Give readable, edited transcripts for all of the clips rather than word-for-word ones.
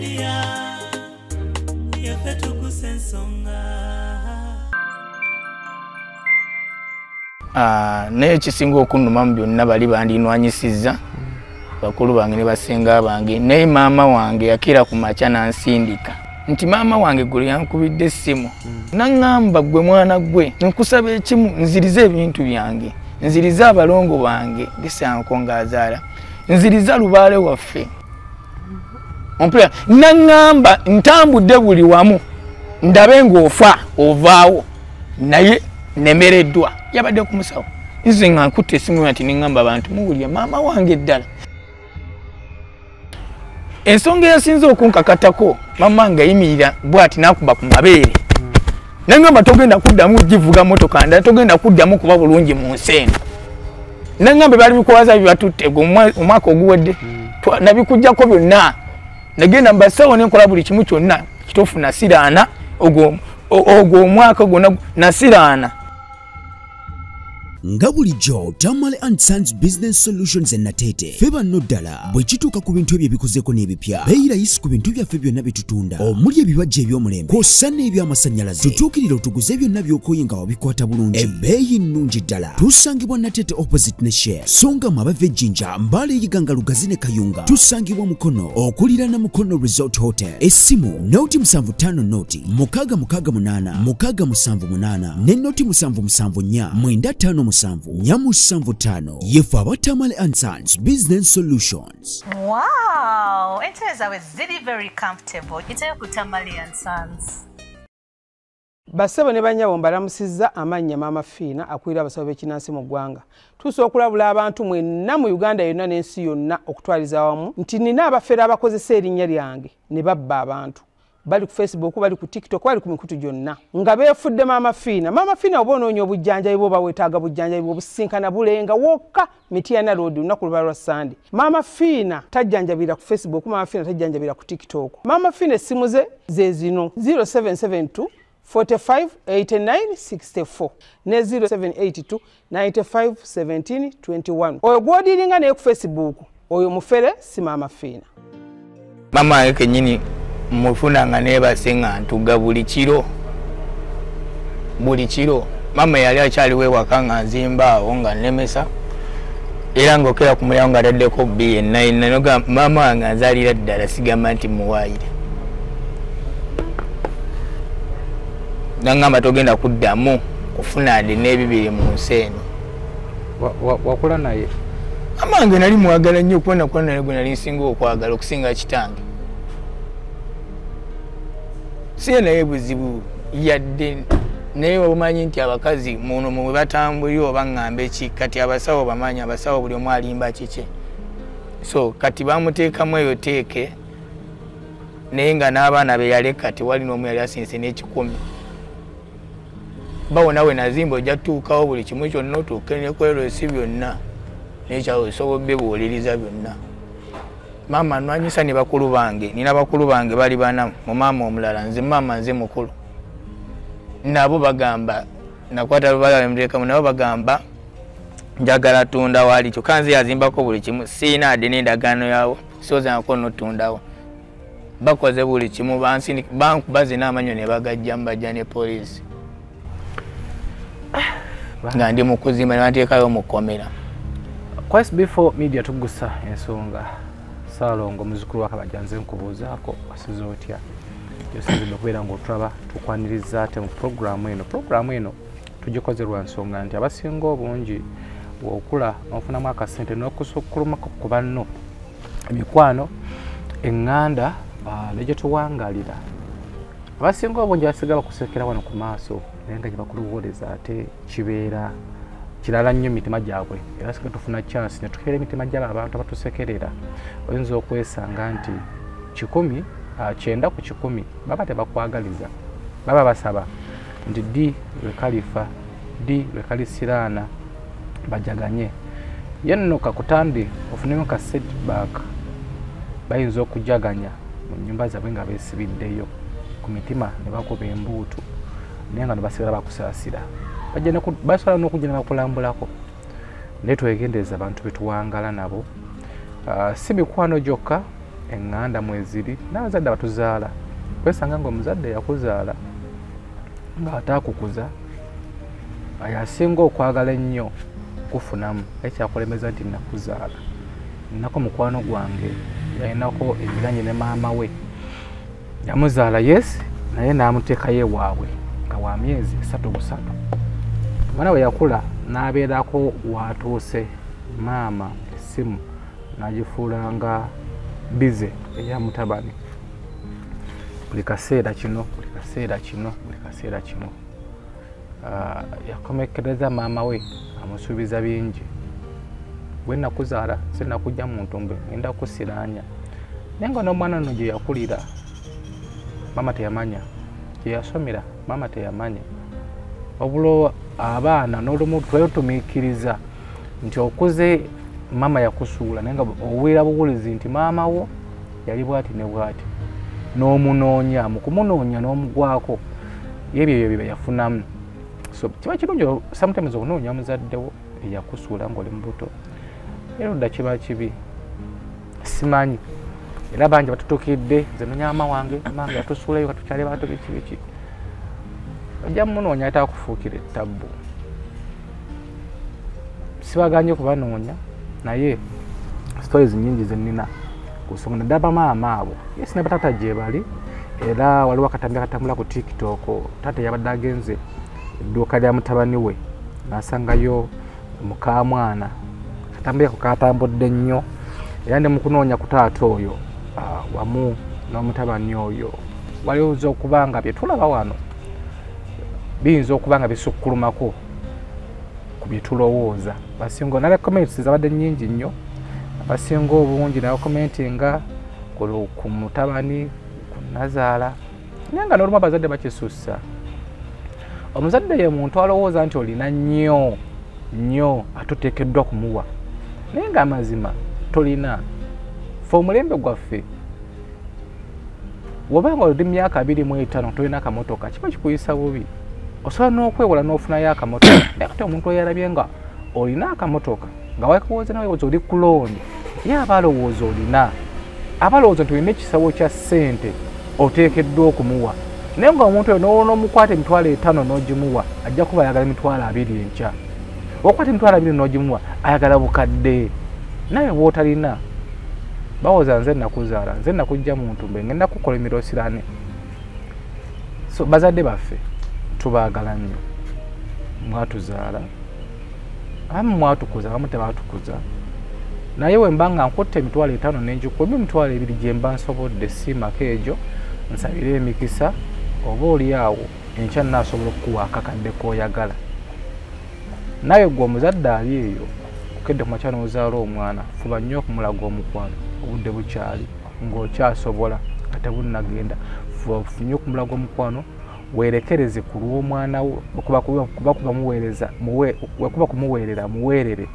Media, yaffe tukusa ensonga. Naye ekisinga okunnuma mu byonna bali bandinwanyisizza bakulu bange ne basenga bange, naye maama wange yakira ku makya n'ansindika nti maama wange gwe yankubidde essimu n'aŋŋamba, gwe mwana gwe nkusaba ekimu, nzirize ebintu byange, nzirize abalongo bange gisanko ng'azaala, nziriza lubaale waffe. Ompulira? N'aŋŋamba ntambudde buli wamu ndabe ng'ofa ovaawo, naye nemereddwa. Yabadde ku musawo, nze nga nkutte essimu nti neŋŋamba abantu muwulire maama wange ddala. Ensonga eyasinze okunkakatako, maama nga yayimirira bw'ati n'akuba ku mabeere n'aŋŋamba togenda kuddamu givuga motoka ndala, togenda kuddamu kuba bulungi mu nsi eno. N'aŋŋamba baali bikwaza bibatutte omwaka oguwedde, nabikuggyako byonna, nagenda mu basawo ne nkola buli kimu kyonna kituufu, nasiraana ogwo omwaka gwonna nasiraana. Nga bulijjo Tamale and Sons Business Solutions e Nateete ffe banno ddala bwe kituuka ku bintu ebyo ebikuzeeko n'ebipya, beeyi layisi ku bintu byaffe byonna bye tutunda omuli ebibajja eby'omulembe kw'ossa n'ebyamasannyalaze. Tutuukirire otuguze byonna by'okoye nga wabikwata bulungi, ebbeeyi nnungi ddala. Tusangibwa Nateete opposite ne Shell, so nga mwe abava e Jjinja, Mbale, Iganga, Lugazi ne Kayunga tusangibwa Mukono okuliraana Mukono Resort Hotel. Essimu 075 0 668 678 ne 077 495 775. Yefe aba Tamale and Sons Business Solutions. Wow, entebe zaabwe ziri very comfortable. Giteyo ku Tamale and Sons. Bassebo ne bannyabo, mbalamusizza amannya Maama Fiina, akulira abasawo b'ekinnansi mu ggwanga. Tusobola okulabula abantu mwenna mu Uganda yonna n'ensi yonna okutwaliza awamu nti nina abafere abakozesa erinnya lyange ne babba abantu. Bali ku Facebook, bali ku TikTok, bali ku mikutu gyonna nga beefudde Maama Fiina. Maama Fiina oba onoonya obujjanjabi bw'oba weetaaga bujjanjabi bw'obusinkana Bulenga wokka, Mityana Road, olunaku luba lwa Sande. Maama Fiina tajjanjabira ku Facebook, Maama Fiina tajjanjabira ku TikTok. Maama Fiina essimu ze ze zino: 0772 45 89 64 ne 0782 95 17 21. Oyo gw'odiringa naye ku Facebook oyo mufere, si Maama Fiina. Maama wange kennyini mufuna nga neebase nga ntuga buli kiro, buli kiro. Maama yali akyaliwo ewaka nga nzimba awo nga nnemesa, era ng'okera ku mulyango nga ataddeko bbi yenna yenna. Nogamba maama wange anzaalira ddala, sigamba nti muwaayire. Nangamba togenda kuddamu kufuna ade n'ebibiri mu nsi eno. Wakula naye? Maama wange nali mwagala nnyo, okuba nakula naye gwe nali nsinga okwagala okusinga kitange. Siye naye buzibu yadde, naye omanyi nti abakazi muno mwe batambulira oba ŋŋambe ki, kati abasawo bamanyi, abasawo buli omu alimba kike. So kati bamuteekamu eyo teeke, naye nga n'abaana be yaleka tewali n'omu yali asinze n'ekikumi. Bawona we nazimba ojja tutuukawo buli kimu kyonna, otuuke ne kweresi byonna, nekyawe osobola obibuuliriza byonna. Maama nwanyisa ne bakulu bange, nina bakulu bange bali bana mu maama omulala, nze maama nze mukulu. Nabo bagamba nakwata lubala nemuteekamu, nabo bagamba njagala tunda wali, kyokka nze yazimbako buli kimu, siina adde n'endagaano yawo, soozangako n'otundawo. Bakoze buli kimu, bankuba zina amanyo ne bagajjamu, bajja ne poliisi. Nga ndi mu kuzimba ne banteekayo mu kkomera. Ku SB4 Media tugusa ensonga. Saalongo muzzukulu wa Kabajja, nze nkubuuzaako, wasize otya? Yosinzidde okubeera ng'otulaba, tukwaniriza ate mu puroguraamu eno. Puroguraamu eno tugikoze lwa nsonga nti abasinga obungi bw'okula n'ofunamu akasente n'okusukkulumako ku banno, emikwano, eŋŋanda ne gye tuwangaalira, abasinga obungi basigala bakusekera wano ku maaso, naye nga gye bakulowooleza ate kibeera kirala nnyo emitima gyabwe. Era singa tufuna chance ne tukeera emitima gy'abo abantu abatusekerera, oyinza okwesanga nti 90 ku 100 baba tebakwagaliza, baba basaba nti ddi lwe kalifa, ddi lwe kalisiraana bajaganye. Ye nno kakutandi ofunemu ka setback, bayinza okujaganya mu nnyumba zaabwe nga beesibiddeyo ku mitima ne bakuba embuutu, naye nga ne basigala bakusaasira, basobola n'okujja ne bakulambulako. Naye twegendereza abantu be tuwangala nabo, si mikwano gyokka, Eŋŋanda mweziri n'abazadde abatuzaala. Kwesanga ng'omuzadde yakuzaala ng'ataakukuza yasinga okwagala ennyo kufunamu ekyakulemeza nti nakuzaala. Nnako mukwano gwange yalinako ebiranye ne maama we, yamuzaala yes, naye n'amuteekayo ewaabwe nga wa myezi 3 busatu. Omwana bwe yakula n'abeerako w'atuuse, maama essimu n'agifuula nga bize eya mutabani. Buli kaseera kino, buli kaseera kino, buli kaseera kino. Yakomekkereza maama we amusuubiza bingi. Bwe nakuzaala sinakujja mu ntumbwe, ngenda kusiraanya. Naye nga n'omwana ono gye yakulira maama teyamanya, gye yasomera maama teyamanya. Wabula abaana n'olumu twetumiikiriza nti okuze maama yakusuula, naye nga owulira buwulizi nti maama wo yali bw'ati ne bw'ati, n'omunoonya, mu kumunoonya n'omugwako, ebyo ebyo bye yafunamu. So kiba kirungi sometimes okunoonya muzadde wo eyakusuula ng'oli mubuto, era odda kiba kibi. Simanyi era bangi batutuukidde, nze noonya maama wange, maama wange yatusuulayo katukyali bato biki biki. Ojja munoonya ate akufuukira ettabbu. Sibaganye kubanoonya, naye stories nnyingi ze nnina ku nsonga naddala bamaama abo. Yes, ne bataata gye bali, era waliwo akatambi akatambula ku TikTok, taata yabadde agenze edduuka lya mutabani we n'asangayo mukaamwana. Akatambi ako katambudde nnyo, era ndi mu kunoonya ku taata oyo wamu n'omutabani oyo. Waliyinza okuba nga bye tulaba wano biyinza okuba nga bisukkulumako ku bye tulowooza. Basinga nalaba comments zabadde nnyingi nnyo, abasinga obungi nabakomentinga ku mutabani, ku nnazaala, naye nga n'olumu abazadde bakisussa. Omuzadde ye muntu alowooza nti olina nnyo nnyo ate oteekeddwa kumuwa, naye ng'amazima tolina. Ffe omulembe gwaffe bw'oba nga oli myaka 25 tolina akamotoka, kiba kikuyisa bubi. Osobola n'okwewola n'ofunayo akamotoka, naye kati omuntu eyalabye nga olina akamotoka nga weekuwoza nawe oli ku looni, ye aba alowooza olina, aba alowooza nti olina ekisawo kya ssente oteekeddwa okumuwa. Naye ng'omuntu oyo n'omukwata 50,000 n'ogimuwa, ajja kuba ayagala 20,000 enkya. Okwata 20,000 n'ogimuwa, ayagala bukadde. Naye bw'otalina, bawoza nze nakuzaala, nze nakujja mu ntumbe, ngenda kukola emirosirane. So bazadde baffe tubaagala nnyo, mwatuzaala, abamu mwatukuza, abamu tebaatukuza. Naye bwe mba nga nkutte 50,000 n'enjikuba 20,000 gye mba nsobodde, siimako egyo, nsabire emikisa, oba oli awo enkya nnaasobola okukuwa akakadde k'oyagala. Naye ggwe omuzadde ali eyo okedde ku makya n'ozaala omwana, fuba nnyo okumulaga omukwano, obudde bukyali ng'okyasobola nga tebunnagenda. Fuba nnyo okumulaga omukwano, weerekereze ku lw'omwana wo, wekuba kumuweerera muweerere,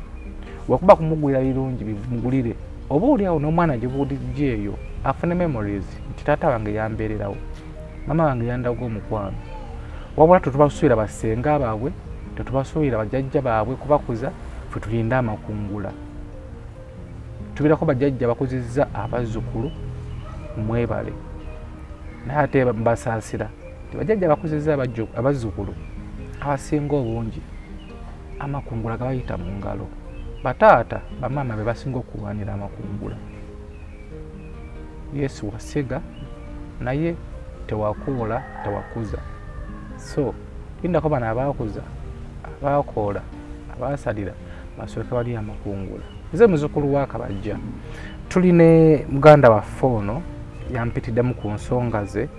wekuba kumugulira birungi bimugulire, oba oli awo n'omwana gye bulijjo eyo afune memories nti taata wange yambeererawo, maama wange yandaga omukwano. Wabula tetubasuubira bassenga baabwe, tetubasuubira bajjajja baabwe kubakuza, ffe tulinde amakungula. Tubeerako bajjajja bakuzizza abazzukulu, mwebale. Naye ate mbasaasira nti bajjajja bakuzizza abazzukulu abasinga obungi amakungula gabayita mu ngalo. Bataata bamaama be basinga okulwanira amakungula. Yesu wasiga naye tewakoola, tewakuza. So lindako bano abaakuza, abaakoola, abaasalira basooke balye amakungula. Nze muzzukulu wa Kabajja, tuli ne muganda waffe ono yampitiddemu ku nsonga ze,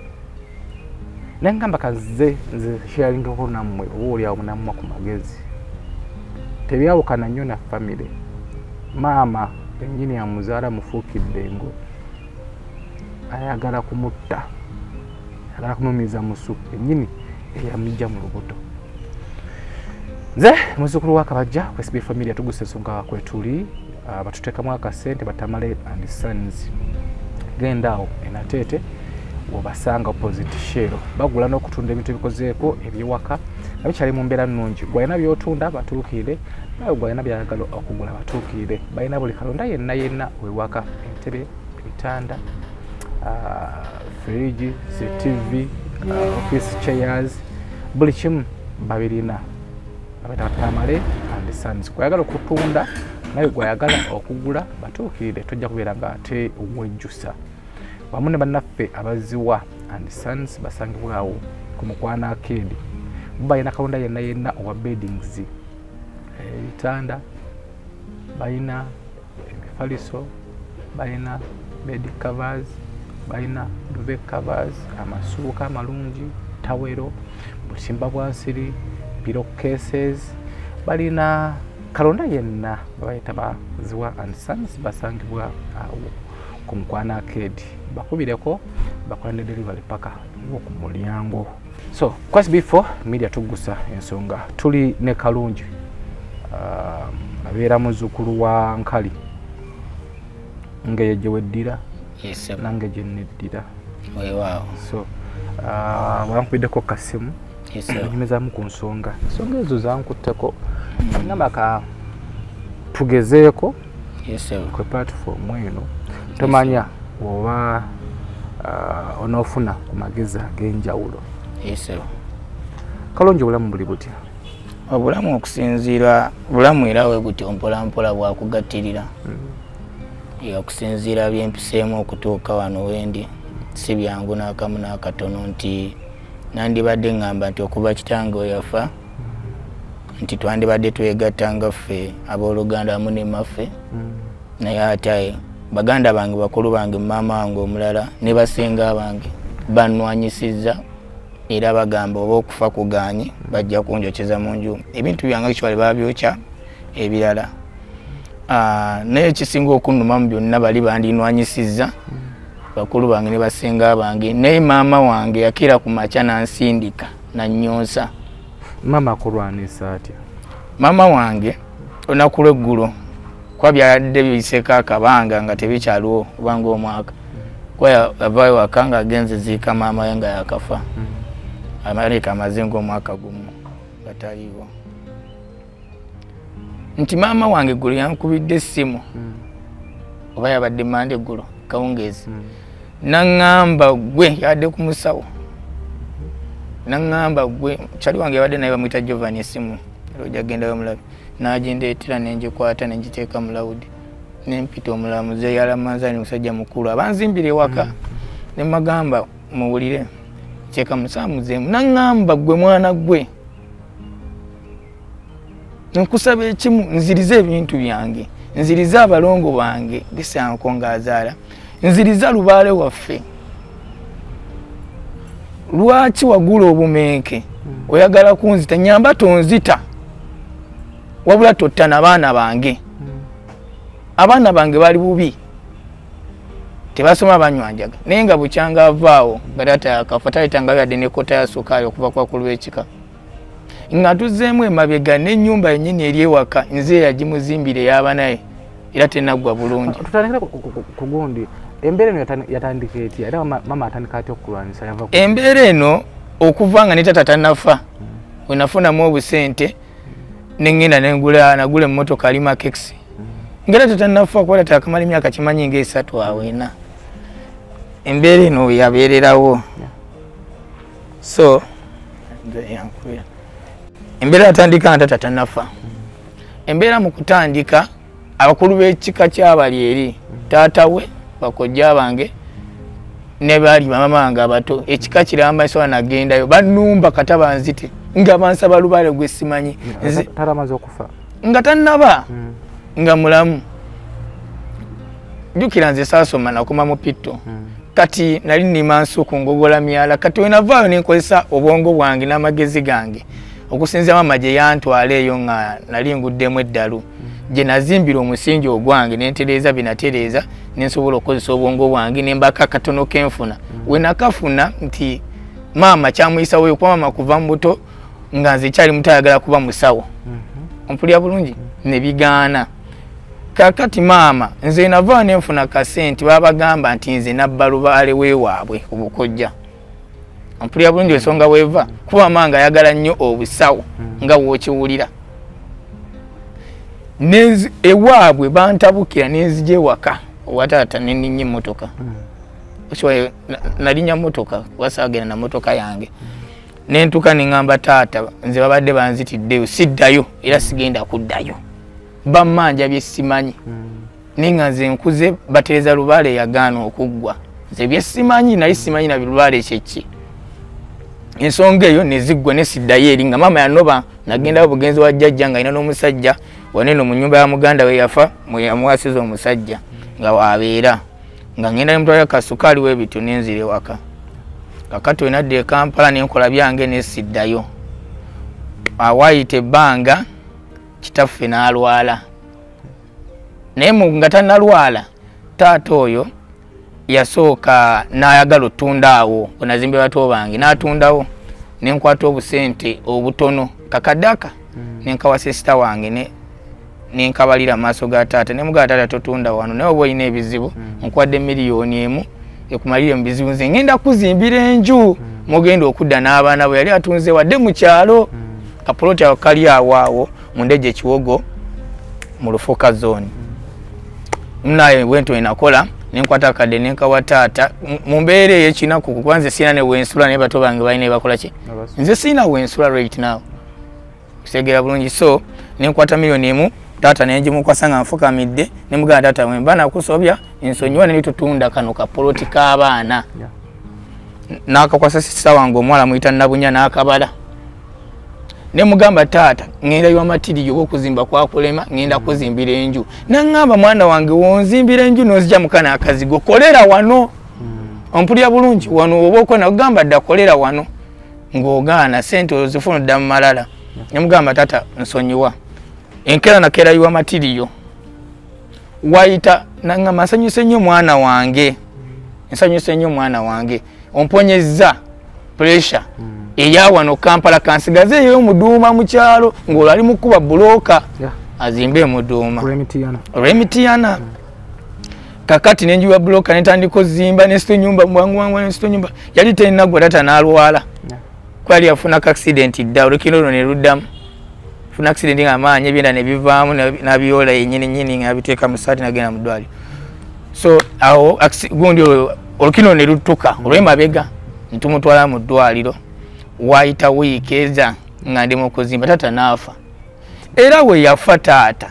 naye ngamba kazze nze sharingako nammwe oba oli awo nammwe ku magezi. Tebyawukana nnyo na famire. Maama yennyini amuzaala mufuukidde engo, ayagala kumutta, ayagala kumumiza musu yennyini eyamujja mu lubuto. Nze muzzukulu wa Kabajja ku SB Family tugusa ensonga kwetuli, batuteekamu akasente Batamale and Sons. Genda awo enateete wobasanga opposite Shell, bagula n'okutunda ebintu ebikozeeko ebyewaka nga bikyali mu mbeera nnungi. Gwalina by'otunda batuukirire, nawe gwalina by'ayagala okugula batuukirire. Balina buli kalonda yenna yenna wewaka, entebe, Ebitanda, firiji, TV, office chairs, buli kimu babirina. Babayita Tamale and Sons. Gwayagala okutunda naye gwayagala okugula, batuukirire, tojja kubeera nga ate wejjusa. Wamu ne bannaffe abaziwa and Sons basangibwawo ku Mukwano Arcade. Balina kalonda yenna yenna owa beddings, ebitanda, balina emifaliso, balina bed covers, balina duvet covers, amasuuka amalungi, tawero, butimba bwa nsiri, pillow cases, balina kalonda yenna. Babayita Baziwa and Sons, basangibwa awo ku Mukwano Arcade. Bakubireko bakola ne delivery paka ku mulyango. So Kwasi B4 Media tugusa ensonga, tuli ne Kalungi, abeera muzzukulu wa Nkali, ngeye gye weddira nange gye neddira. Weewaawo. So wankubiddeko kasimu onyumizaamu ku nsonga, ensonga ezo zankutteko ngamba ka tugezeeko ku platform eno, tomanya oba onoofuna ku magezi ag'enjawulo. Kalungi, obulamu buli butya? Obulamu okusinziira bulamu era we butyo mpola mpola bwakugattirira. Okusinziira byempiseemu okutuuka wano wendi si byangu n'akamu n'akatono, nti nandibadde ŋŋamba nti okuva kitange we yafa nti twandibadde twegatta nga ffe abooluganda wamu ne maffe, naye ate baganda bange, bakulu bange, maama wange omulala ne basenga bange bannwanyisizza, era bagamba oba okufa kugaanye bajja kunjokyeza mu nju, ebintu byange actually babyokya ebirala. Naye ekisinga okunnuma mu byonna bali bandinwanyisizza bakulu bange ne basenga bange, naye maama wange yakeera ku makya n'ansindika nannyonsa. Maama akulwanisa atya? Maama wange olunaku lw'eggulo kuba byadde biseeko akabanga nga tebikyaliwo oba ng'omwaka, kuba yavaayo waka ng'agenze ziika maama we nga yakafa, amaleka amaze ng'omwaka gumu nga taliiwo. Nti maama wange eggulo yankubidde essimu, oba yabadde Mande eggulo kawungeezi, naŋŋamba gwe yabadde ku musawo, naŋŋamba gwe kyali wange yabadde naye bamuyita Jovan, essimu era ojja kugendayo omulabe, n'agindeetera ne ngikwata ne ngiteeka mu lawudi, ne mpita omulamuzi eyalamanzaani, musajja mukulu abanzimbira ewaka, ne mbagamba muwulire teeka musaamuzeemu, naŋŋamba gwe mwana gwe nkusaba ekimu, nzirize ebintu byange, nzirize abalongo bange gisanko ng'azaala, nziriza lubaale waffe. Lwaki wagula obumenke? Oyagala kunzita? Nyamba tonzita, wabula totta n'abaana bange. Abaana bange bali bubi, tebasoma, banywa njaga, naye nga bukyanga avaawo nga taata yakafa taleetanga yadde n'ekkota ya sukaali okuva ku bakulu b'ekika. Nga tuzzeemu emabega n'ennyumba yennyini eri ewaka nze yagimuzimbira ey'abanaye era tenaggwa bulungi. Tutandikira ku gundi, embeera eno yatandika etya, era maama atandika atya okukulwanyisa? Yava Embeera eno okuva nga ne taata tannafa, we nafunamu obusente ne ŋŋenda nengula, nagula emmotoka Alima Kexi nga taata tannafa, kuba taata akamala emyaka kimanyi ng'esatu awo ena. Embeera eno yabeererawo. So nze yankubira. Embeera yatandika nga taata tannafa. Embeera mu kutandika, abakulu b'ekika ky'abali eri, taata we, bakojja bange ne baali bamama bange abato, ekika kiramba nsobola nagendayo bannumba kata banzite nga bansaba lubaale gwe simanyi. Taata amaze okufa? Nga tannaba, nga mulamu. Jjukira nze saasoma, nakoma mu pitto. Kati nali nnima nsuku, ngogola myala. Kati we navaayo ne nkozesa obwongo bwange n'amagezi gange okusinziira maama gye yantwala eyo nga nali nguddemu eddalu, gye nazimbira omusingi ogwange ne ntereeza bye natereeza, ne nsobola okukozesa obwongo bwange ne mbako akatono kenfuna. We nakafuna nti maama kyamuyisawo, kuba maama kuva mu buto nga nze kyali muto ayagala kuba musawo, ompulira bulungi, ne bigaana. Kakati maama nze navaayo ne nfuna kasente, babagamba nti nze nabba lubaale weewaabwe obukojja, ompulira bulungi ensonga weeva, kuba maama ayagala nnyo obusawo nga w'okiwulira. Ewaabwe bantabukira nenzija ewaka. Wataata neninnya emmotoka. Nalinnya mmotoka, wasaagenda na mmotoka yange. Nentuuka ne ŋŋamba taata nze babadde banzitiddeyo, siddayo era sigenda kuddayo. Bammanja bye simanyi. Naye nga nze nkuze batereeza lubaale yagaana okuggwa. Nze bye simanyi naye simanyi na lubaale kye ki. Ensonga eyo ne ziggwa ne siddayo eri nga maama yanoba nagendayo bugenzi wa jjajja nga alina n'omusajja waneno mu nnyumba ya muganda we yafa mwe yamuwasiza omusajja nga waabeera. Nga ngenda nemutwalira kasukaali w'ebityo ne nzira ewaka. Kakati we nadda e Kampala ne nkola byange ne siddayo. Awaayita ebbanga kitaffe n'alwala. Naye nga tannalwala taata oyo yasooka n'ayagala otunda awo we nazimbye bato bange n'atundawo ne nkwata obusente obutono kakadde ne nkawa sisita wange ne nkabalira amaaso ga taata ne mugamba taata totunda wano naye oba olina ebizibu nkwadde 1,000,000 ekumalire mu bizibu nze ngenda kuzimbira enju mugenda okudda n'abaana bwe yali atunze wadde mu kyalo kapoloti awo kali awo awo mu Ndejje Kiwogo mu Lufuka zone. Munaye bwentyo enakola ne nkwata akadde ne nkawa taata mu mbeera ey'ekinaku kuba nze sirina ne wensula naye bato bange balina bakola ki nze sirina wensula right now kutegeera bulungi. So ne nkwata 1,000,000 taata ne ngimukwasa nga nfukamidde ne mugamba taata bwe mba nakusobya nsonyiwa ne tutunda kano kapoloti k'abaana. N'akakwasa sisita wange omuwala muyita Nabunya n'akabala ne mugamba taata ngenda yiwa matiriyo okuzimba kwakulema ngenda kuzimbira enju. Naŋŋamba mwana wange wonzimbira enju n'ozija mukana akazigo kolera wano. Ompulira bulungi wano oba okona ogamba dda kolera wano ng'ogaana ssente ozifuna dda mu malala. Ne mugamba taata nsonyiwa. Enkeera nakeera yiwa matiriyo wayita naŋŋamba nsanyuse nnyo mwana wange, nsanyuse nnyo mwana wange omponyezza pressure eya wano Kampala kansigaze eyo muduuma mu kyalo ng'olwo ali mu kkuba bulooka azimbe muduuma olw'emitiyana. Kakati ne njiwa bulooka ne ntandika ozimba ne sita ennyumba mwangu wangu ne sita ennyumba yali tennaggwa taata n'alwala kwali yafuna ka accident dda olukino luno ne luddamu funa accident nga amaanyi ebyenda ne bivaamu n'abiyoola yennyini nnyini ng'abiteeka mu ssaati n'agenda mu ddwaliro. So awo gundi olukino ne lutuka olw'emabega ne tumutwala mu ddwaliro. Waayita wiiki eza nga ndi mu kuzimba taata n'afa. Era we yafa taata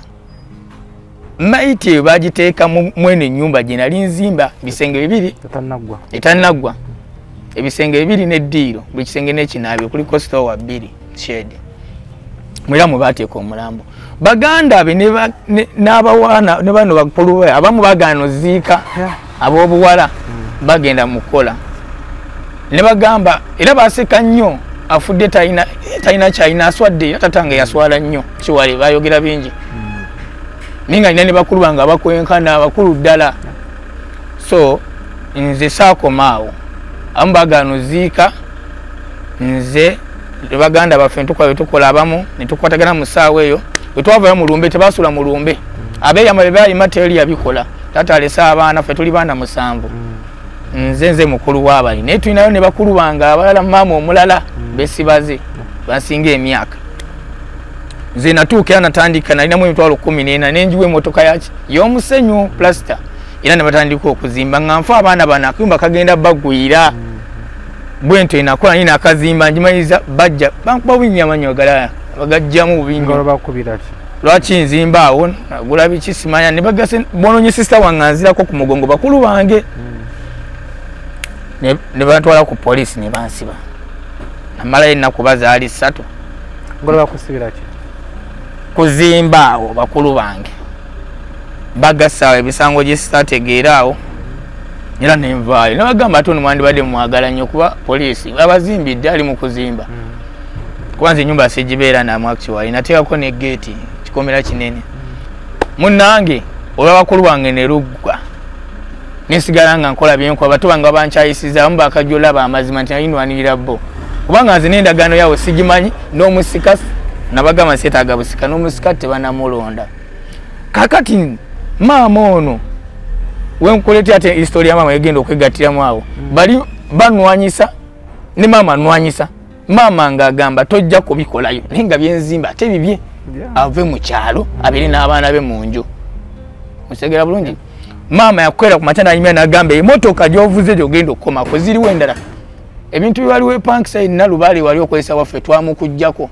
maiti eyo bagiteeka mwene ennyumba gye nali nzimba ebisenge bibiri etannaggwa ebisenge bibiri n'eddiiro buli kisenge n'ekinaabiro kuliko sitowa 2 shed mwera mwe baateeka omulambo. Baganda be n'abawana ne bano bakulu be abamu bagaana oziika ab'obuwala bagenda mu kukola ne bagamba era baseka nnyo afudde talina kyalina aswadde era tatange yaswala nnyo kiwale bayogera bingi naye nga nina ne bakulu bange abakwenkana abakulu ddala. So nze saakoma awo abamu bagaana oziika nze baganda baffe ntukola bye tukola abamu ne tukwatagana mu ssaawa eyo bwe twavayo mu lumbe tebaasula mu lumbe abeeyama bye baayima teri yabikola taata alese abaana ffe tuli baana 7 nze mukulu w'abali naye tulinayo ne bakulu bange abalala maama omulala besibaze bansinga emyaka. Nze natuuka era natandika nalinamu 14,000 ne njiwa emmotoka yaki y'omusenyu plasita era ne batandika okuzimba nga nfa abaana bano akayumba kagenda bagwira bwentyo enakola nina akazimba njimanyiza bajja bankuba bubi amanyo galala bagajjamu bubi nnyo. Lwaki nzimba awo nagula biki simanya ne bagase bonoonye sisita wange anzirako ku mugongo bakulu bange ne bantwala ku poliisi ne bansiba. Namalayo ennaku bazaali 3. Ngolaba kusibira ki? Kuzimba awo bakulu bange bagasa awo ebisango gye sitategeera awo era ne nvaayo ne bagamba ate ono mwandibadde mwagala nnyo kuba poliisi abazimbidde ali mu kuzimba. Kuba nze ennyumba sigibeera namu actually nateekako ne geeti kikomera kinene. Munnange olw'abakulu bange ne luggwa nesigala nga nkola byenkola bato bange babankyayisiza abamu bakajja olaba amazima nti nali nwanirira bo kubanga nze n'endagaano yaabwe sigimanyi n'omusika nabagamba seetaaga busika n'omusika tebanamulonda. Kakati maama ono wenkuleetera ate history ya maama egenda okwegattiramu awo bali banwanyisa ne maama anwanyisa maama ng'agamba tojja kubikolayo naye nga byenzimba ate bibye ave mu kyalo abeere n'abaana be mu nju. Mutegera bulungi. Maama yakwera ku makya n'ayimira n'agamba emmotoka gy'ovuze gy'ogenda okukomako ziriwo endala. Ebintu byewaliwo epankisa Nalubaale wali okozesa waffe twamukuggyako.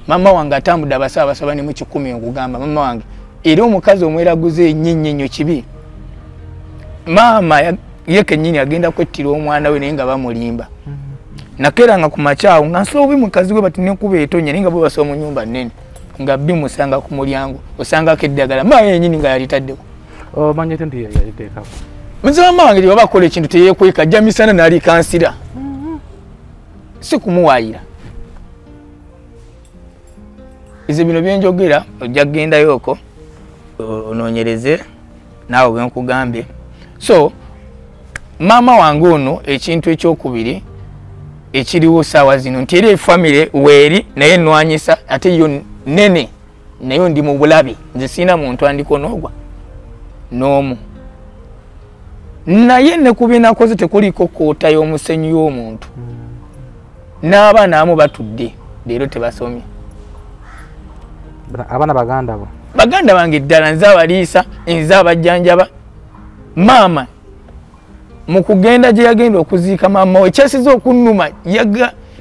Maama wange atambudde abasawo abasaba ne mu 1,000 okugamba maama wange era omukazi omweraguze ennyo ennyo ennyo kibi. Maama ye kennyini agenda kwettira omwana we naye nga bamulimba. Nakeeranga ku makya awo nga nsula obubi mukazi we bati n'enkuba etonnya naye nga bo basoma mu nnyumba nnene nga bimusanga ku mulyango osangako eddagala maama yennyini nga yalitaddeko. Omanya otya nti yaliteekako? Nze maama wange bw'aba akola ekintu teyeekweka ajja misana n'alikansira. Si kumuwaayira. Nze bino bye njogera ojja kugendayo okwo onoonyereze naawe bwe nkugambye. So maama wange ono ekintu ekyokubiri ekiriwo ssaawa zino nti era efamire weeri naye nnwanyisa ate yo nnene naye ndi mu bulabe nze sirina muntu andiko n'ogwa n'omu. Naye ne ku bye nakoze tekuliiko kkoota y'omusenyu y'omuntu. N'abaana abamu batudde leero tebasomye. Abaana baganda bo? Baganda bange ddala nze abaliisa, nze abajjanjaba. Maama mu kugenda gye yagenda okuziika maama we kyasize okunnuma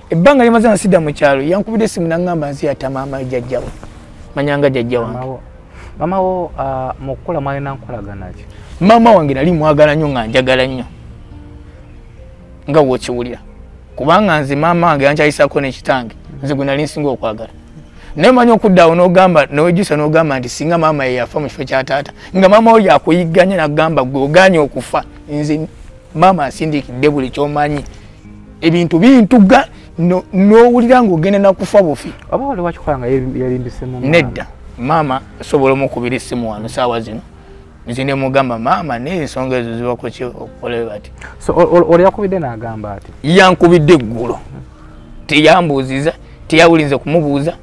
ebbanga lyemaze nga sidda mu kyalo yankubidde essimu n'aŋŋamba nze yatta maama jjajja we. Manyanga jjajja wange. Maama wo mu kukula mwalina nkolagana ki? Maama wange nali mwagala nnyo nga njagala nnyo nga w'okiwulira kubanga nze maama wange yankyayisaako ne kitange nze gwe nali nsinga okwagala. Naye manyi okudda awo n'ogamba n'owejjusa n'ogamba nti singa maama ye yafa mu kifo kya taata nga maama wo yakuyigganya n'agamba gwe ogaanye okufa nze maama asindikidde buli ky'omanyi ebintu bintuga n'owulira ng'ogenda nakufa bufi. Oba wali wakikola nga yalimbise mu maama? Nedda, maama osobola omukubira essimu wano ssaawa zino nze ne mugamba maama naye ensonga ezo zibako ki okukola bati. So oli yakubidde n'agamba ati? Yankubidde eggulo teyambuuziza teyawulinze kumubuuza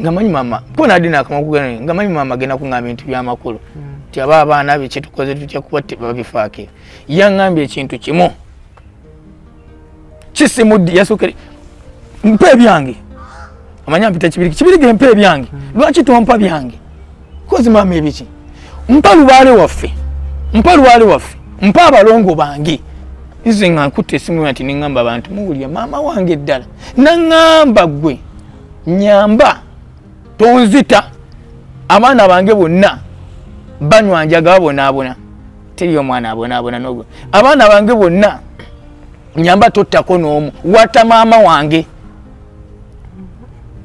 nga manyi maama ko nadde nakamakugana nga manyi maama agenda kuŋŋamba ebintu by'amakulu nti aba abaana be kyetukoze tutya kuba babifaako. Yaŋŋambye ekintu kimu kisimudde yasookere mpa ebyange amanya mpita Kibirige Kibirige mpa ebyange lwaki tompa byange kozi maama ebiki mpa lubaale waffe mpa lubaale waffe mpa abalongo bange. Nze nga nkutte essimu nti neŋŋamba abantu muwulira maama wange ddala naŋŋamba ggwe nnyamba tonzita abaana bange bonna banywa njaga babonaabona teriyo omwana abonaabona n'ogwe abaana bange bonna nnyamba tottako n'omu watta maama wange.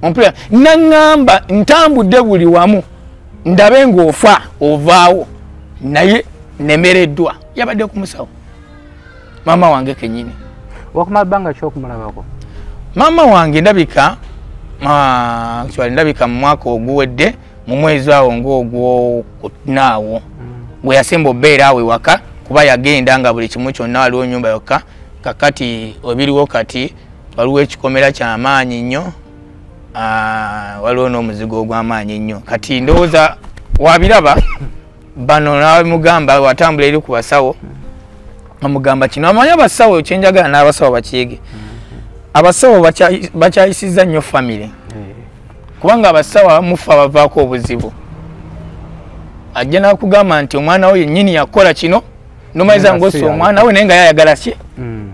Ompulira naŋŋamba ntambudde buli wamu ndabe ng'ofa ovaawo naye nemereddwa. Yabadde ku musawo maama wange kennyini. Wakumala bbanga ki okumulabako? Maama wange ndabika ndabika mu mwaka oguwedde mu mwezi awo ng'ogwokunaawo bwe yasemba obbeera awo ewaka kuba yagenda nga buli kimu kyonna waliwo nnyumba yokka. Kakati ebiriwo kati waliwo ekikomera ky'amaanyi nnyo waliwo n'omuzigo ogw'amaanyi nnyo. Kati ndowooza wabiraba bano n'abamugamba watambula eri ku basawo amugamba kino amanyi abasawo kyenjagala n'abasawo bakiyige. Abasawo bakyayisizza nnyo famire kubanga abasawo abamufa bavaako obuzibu. Ajja n'akugamba nti omwana we yennyini yakola kino nomaliza ng'ossa omwana we naye nga yayagala ki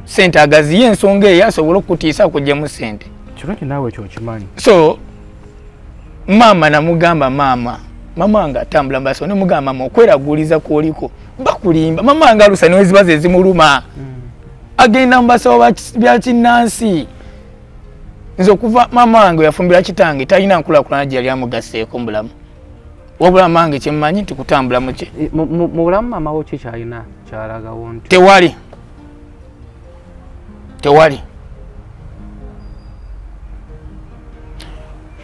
ssente agaziye ensonga eyo asobole okukutiisa akuggyemu ssente. Kirungi naawe ekyo okimanyi. So maama namugamba maama maama wange atambula mu basawo ne mugamba maama okweraguliza kw'oliko bakulimba maama wange alusa ne weziba ze zimuluma agenda mu basawo bya kinnansi. Nze okuva maama wange yafumbira kitange talina nkulaakulana gye yali amugasseeko mu bulamu wabula mange kye mmanyi nti kutambula mu ki mu bulamu maama wo ki ky'alina ky'alagawo nti tewali tewali.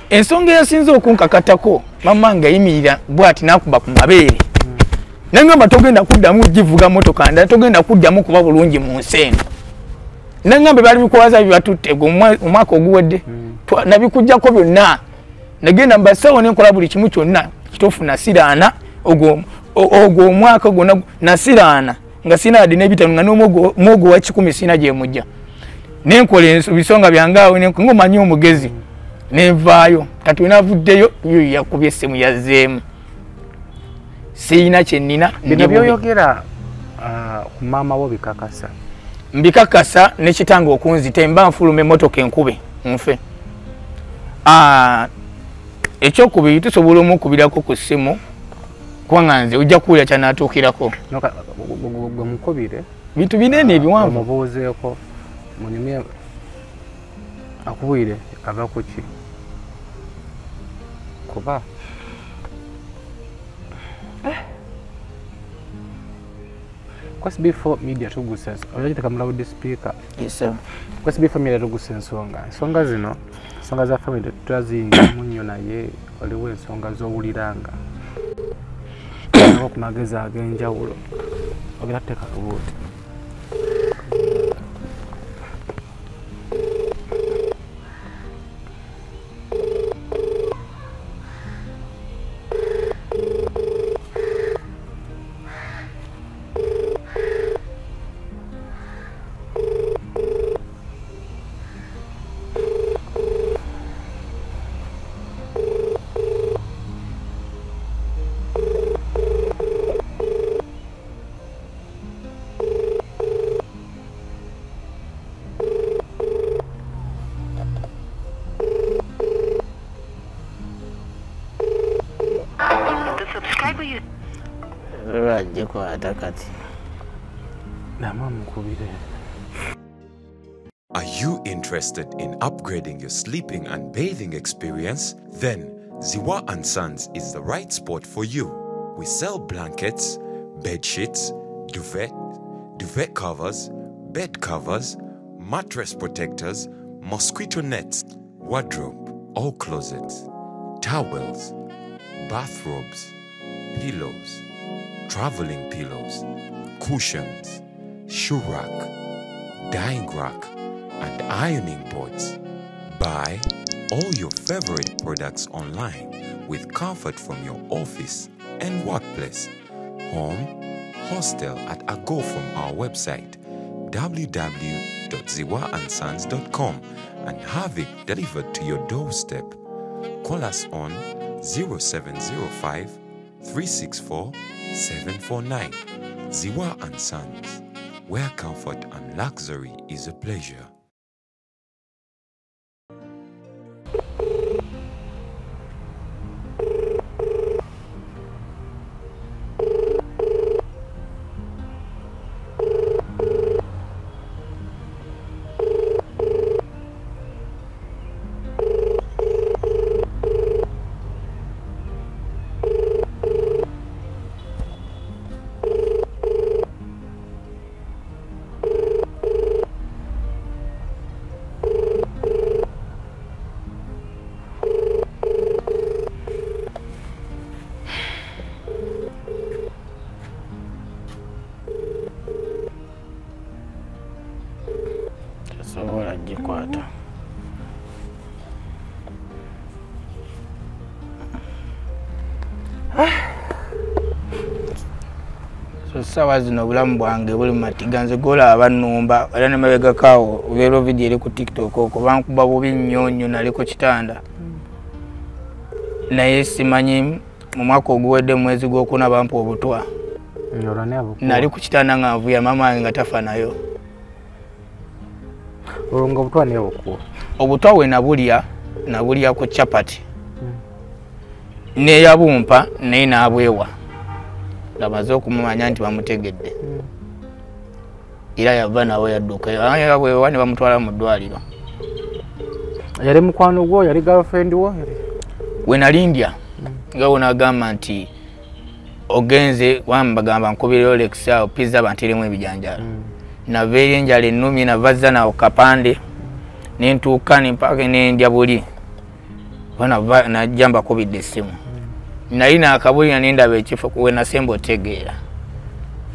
Ensonga eyasinze okunkakatako maama nga yayimirira bw'ati n'akuba ku mabeere nangamba togenda kuddamu givuga mmotoka ndala togenda kuddamu kuba bulungi mu nsi eno. Nangamba baali bikwaza bibatutte omwaka oguwedde nabikuggyako byonna nagenda mu basawo ne nkola buli kimu kyonna kituufu nasiraana ogwo omwaka gwonna nasiraana nga sirina yadde n'ebitaano nga n'omwogo wa 10 sirina gye mujja ne nkola ebisonga byange awo ng'omanyi omugezi nenvaayo. Kati wenavuddeyo yo yakubye essimu yazzeemu Siyina kye nnina. Bino byoyogera ku maama wo bikakasa? Mbikakasa ne kitange okunzita, mba nfuluma emmotoka enkube nfe. Ekyokubiri tusobola omukubirako ku ssimu, kubanga nze ojja kuwulira kyanaatuukirako. Gwe mukubire. Bintu binene ebiwanvu. Omubuuzeeko, munyumye akubuulire ava ku ki. Kuba Kwesi B4 Media tugusa, olagiteka mu loud speaker. Yes sir. Kwesi B4 Media tugusa ensonga. Ensonga zino, ensonga za family tutaziyingamu nnyo, naye waliwo ensonga z'owuliranga. Ku magezi ag'enjawulo. Ogenda kuteeka kabuuti. Are you interested in upgrading your sleeping and bathing experience? Then Ziwa and Sons is the right spot for you. We sell blankets, bed sheets, duvet, duvet covers, bed covers, mattress protectors, mosquito nets, wardrobe or closets, towels, bathrobes, pillows, traveling pillows, cushions, shoe rack, dyeing rack, and ironing boards. Buy all your favorite products online with comfort from your office and workplace, home, hostel at a go from our website www.ziwaandsons.com and have it delivered to your doorstep. Call us on 0705 364 749. Ziwa and Sons, where comfort and luxury is a pleasure. Sawa zino obulamu bwange buli matiga, nze golaba bannumba era ne mabegakaawo obeera vidiyo eri ku TikTok okwo bankuba bubi nnyo nnyo, nali ku kitanda naye simanyi mu mwaka oguwedde mu mwezi gwokuna bampa obutwa. Nali ku kitanda nga nvuya maama wange nga tafa nayo. Obutwa we nabulya, nabulya ku chapati neyabumpa naye n'abwewa nga okumumanya nti bamutegedde. Era yava nawe yadduka, yabwewa ne bamutwala mu ddwaliro. Yali mukwano gwo, yali girlfriend wo? We nali ndya nga wonagamba nti ogenze wambagamba nkubira Rolex awo pizza banteremu ebijanjaalo. Nava eri enjala ennumye, navazza nawo kapande nentuuka nempaka nendya buli najja mbakubidde essimu. Nali naakabulira nendaba ekifo we nasemba otegeera,